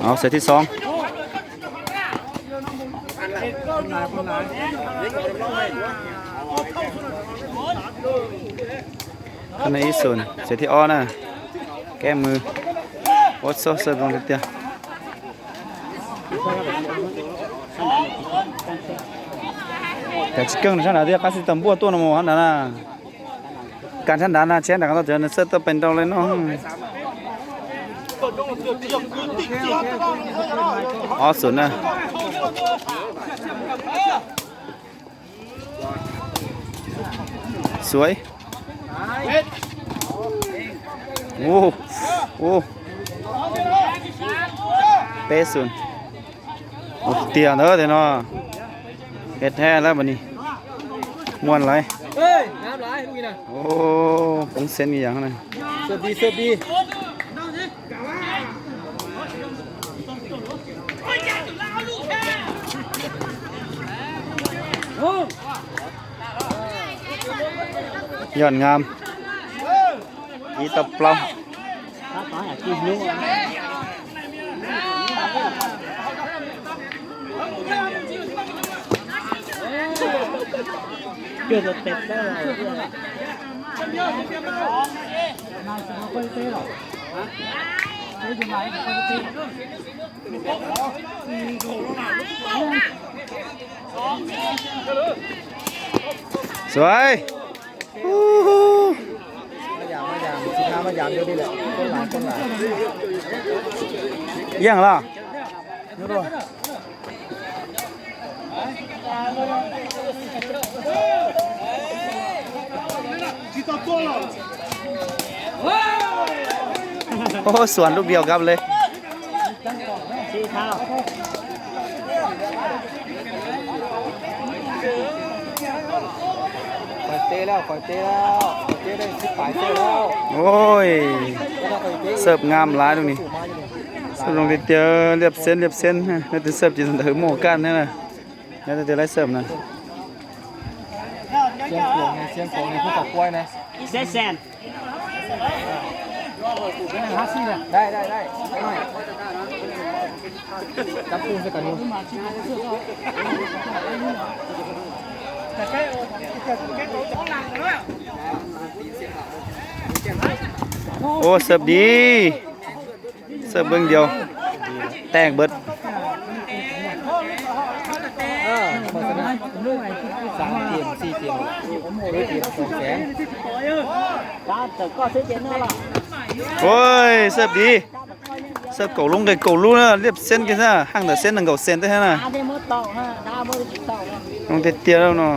Au, xev thib xob. Ib xus, xev thib ob na. Keb mws. Ua txog xab zoo tiag tiag. Cas tsis keej nws sab nrad thiab, qab xib tawm npuaj tuaj no mus hab nrad na. Kas sab nrad na, tsis nrad ko tau txawm nws txawj tuaj pes nrau li no. Ob xus na. Xuav. Ua, ua. Peb xus. Ua tiag ntawd tiag no. Peb thab lawm mas ni. Muaj lawm. Poob xeeb ib yam na. Yog nqa ib tau plaub. Xuav. Yeej los. Ua xuas lub video kab le. Xawb ngam lawm lub ni. Xawb zoo tiag tiag, liab xeeb liab xeeb, leej twg xawb ces ntawd muaj kaj thiab na. Nyob tiag lawm xawb na. Ua xawb di. Xawb npeej diaus. Tag npawd. Ua xawb di. Xawb kaum lub nqe kaum lub na, liab xeeb kiag xwb, haj ntawm xeeb nees nkaum xees tej thiab na. Zoo tiag tiag no.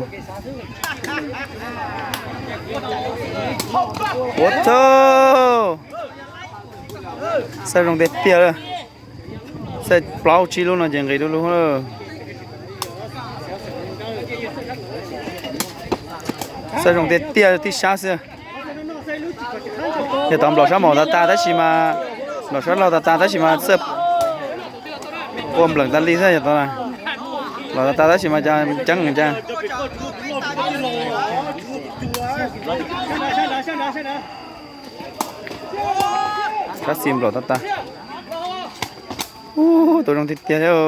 Ua txog. Xawb zoo tiag tiag. Xawb plaub tsib lub no ces nqis du lug. Xawb zoo tiag tiag tib sab xwb. Yog tau nplaum sab maum tas tas tab sis mas, nplaum sab laug tas tas tab sis mas xawb ua npleem tas li xwb yog tau. Nplaum tas tas tab sis mas cas ceeb cas. Sab xis nplaum tas tas. Ub, tua zoo tiag tiag thiab.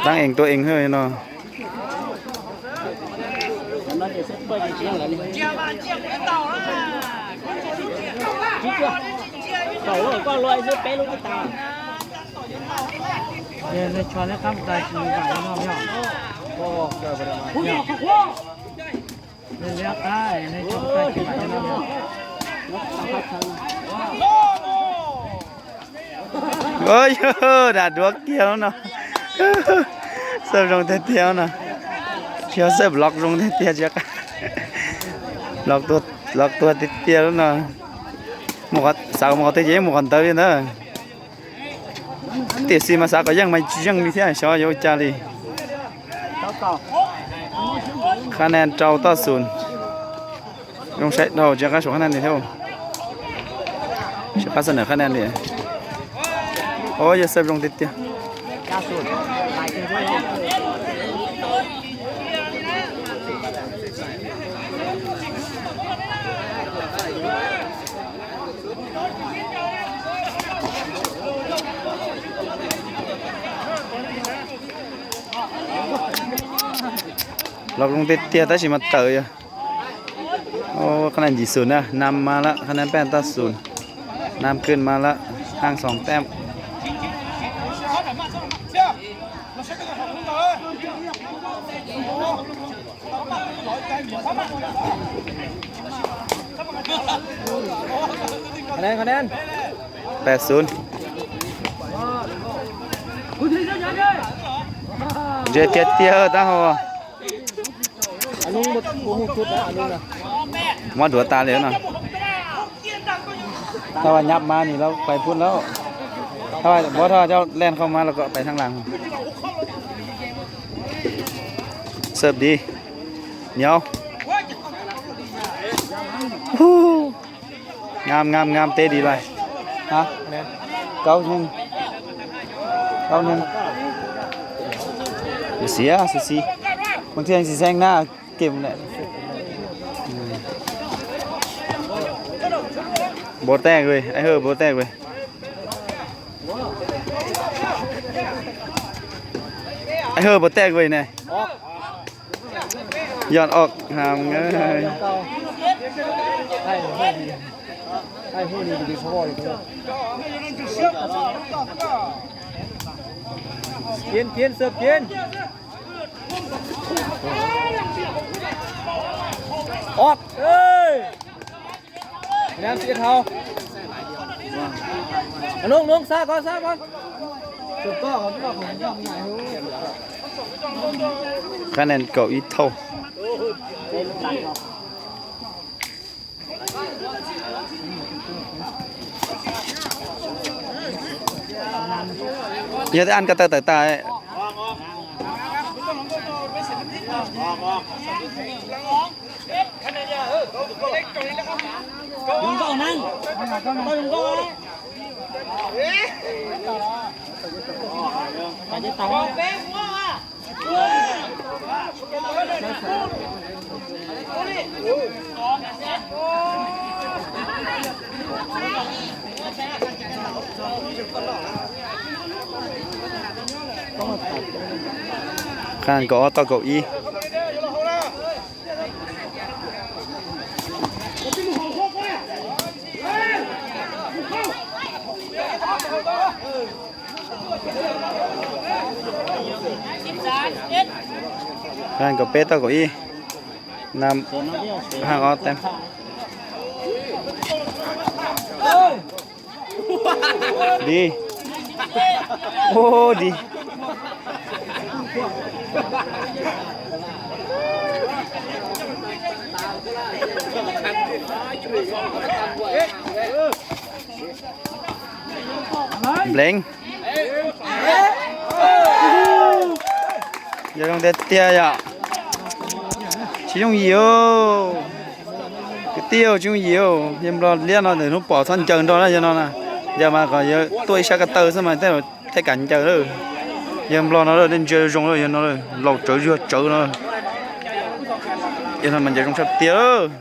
Tab ees tua ees no. Yog, dag duab kiag lub no. Xawb zoo tiag tiag no. Tsis yog xawb vlog zoo tiag tiag tsis, vlog tuag tiag tiag lub no. Xav mus qhov twg ces yeej mus qhov ntawd li ntawd. Tiam sis mas xav kom yeej mas tsis yeej li thiab, xyov yuav ua cas li. Qhab nia rau toj xus. Zoo saib dhau tsis qab suav qhab nia li thiab. Tsis qab xab nam qhab nia li. Os, yog xawb zoo tiag tiag. Los zoo tiag tiag tab sis mas tawm yog. Qhov no ncim xum na, năm mà lắm, qhov no peb tau xum. Nămขึ้นมาแล้ว, hàng sòng tem. Peb xum. Ntse tiag tiag tab hau. Muab duav tas li no. Thaj vas nyab mas nim lawv pais phut lawm. Thaj vas, muab thaj vas coj len khau mas los kom pais thaj las. Sawv di. Nyob. Ngam ngam ngam teb di lais. Hab, kaub neeg, kaub neeg. Xis xis xis, mus thiaj xis xeeb na, kem na. Npau tej, ai hawj npau tej. Ai hawj npau tej ne. Yog ok ha. Kiên, kiên, sợp kiên. Ốc. Ê. Anh em siết hầu. Nông, nông, xa con, xa con. Khán đàn cậu ít thôi. Yog tias ăn ko taw tawm tas. Khán đàn cậu ob tau cậu ib. Khán đàn cậu peb tau cậu ib. Năm, hàng ob tem. Đi. Ô, đi. Npleng. Yog zoo tiag tiag yom. Tsis yooj yim. Kwv tij, tsis yooj yim. Yawg Nplog liab no ntawm hnub pom txhob ncaws nrog na yawg no na. Yawg mas kom yawg tuaj ib sab ko taw xwb mas tej zaum thiaj kam ncaws lawm. Yawg Nplog no lawm nej ntsia zoo lawm yawg no lawm, laus tsawv zuag tsawv no. Yawg no mas ncaws zoo tshaj tiag lawm.